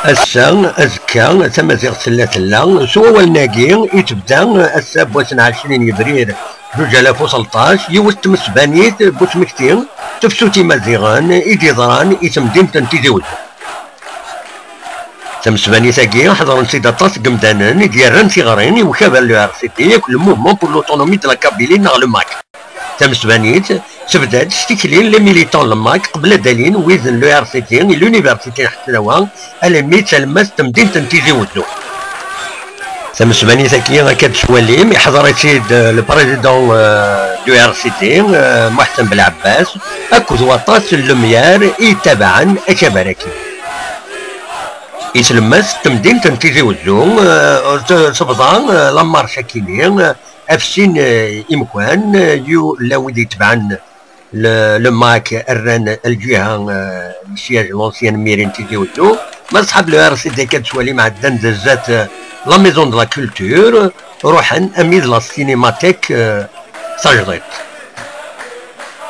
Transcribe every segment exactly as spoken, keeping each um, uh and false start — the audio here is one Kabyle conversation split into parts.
Ass-a, azekka, tamaziɣt tella tella. S wawalen-agi i tebda ass-a n wass n ɛecrin yebrir zuǧ alaf u tleṭṭac, yiwet n tmesbanit n usmekti n tefsut imaziɣen i d-yeḍran i temdint n Tizi Wezzu. Tamesbanit-agi ḥeḍren-tt-id aṭas n yemdanen i d-yerran tiɣri i ukabar n le R C D akked le Mouvement pour l'Autonomie de la Kabylie neɣ le MAK. Tamesbanit tebda-d s tikli n les militants n le MAK qbel ad d-alin wid n le R C D i l'université n Ḥesnawa, almi d talemmast n temdint n Tizi Wezzu. Tamesbanit-agi, akka d-tettwalim, iḥḍer-itt-id, euh, le président, euh, du R C D, euh, Muḥsen Belɛebbas, akked waṭas n lemyar i yettabaɛen akabar-agi. I tlemmast n temdint n Tizi Wezzu, euh, t-, tebḍa, euh, la marche akini, euh, ɣef sin, euh, imekwan, euh, yu-, la wid yetebɛen le, le MAK rran lǧiha, euh, le siège n l'ancienne mairie n Tizi Wezzu. Ma ṣṣḥab le R C D akka d-tettwalim ɛeddan-d zdat, euh, la maison de la culture, ruḥen armi d la cinémathèque, euh, tajdiṭ.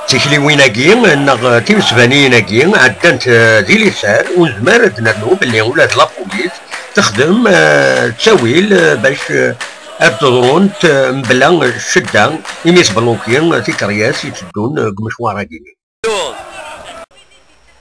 Tikliwin-agi neɣ timesbaniyin-agi ɛeddant, euh, di liser, ur nezmir ad d-nernu belli ula d la police texdem, euh, ttawil, euh, bac, euh, ad d-ḍrunt, euh, mebla ccedda, imi tebluki, euh, tikeryas yetteddun, euh, deg umecwar-agi.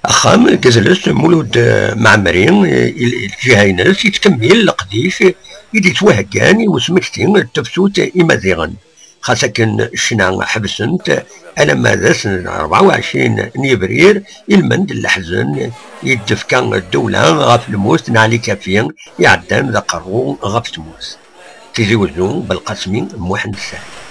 Axxam n tedlest Mulud, euh, Mɛemmri, euh, i, i lǧiha-ines yettkemmil leqdic i d-yettwaheggan i usmekti n tefsut imaziɣen. Xas akken ccna ḥebsent, alamma d ass n rebɛa u ɛecrin n yebrir, ilmend n leḥzen i d-tefka ddewla ɣef lmut n Ɛli Kafi iɛeddan d aqerru ɣef tmurt. Tizi Wezzu, Belqasmi Muḥend Ssaɛid.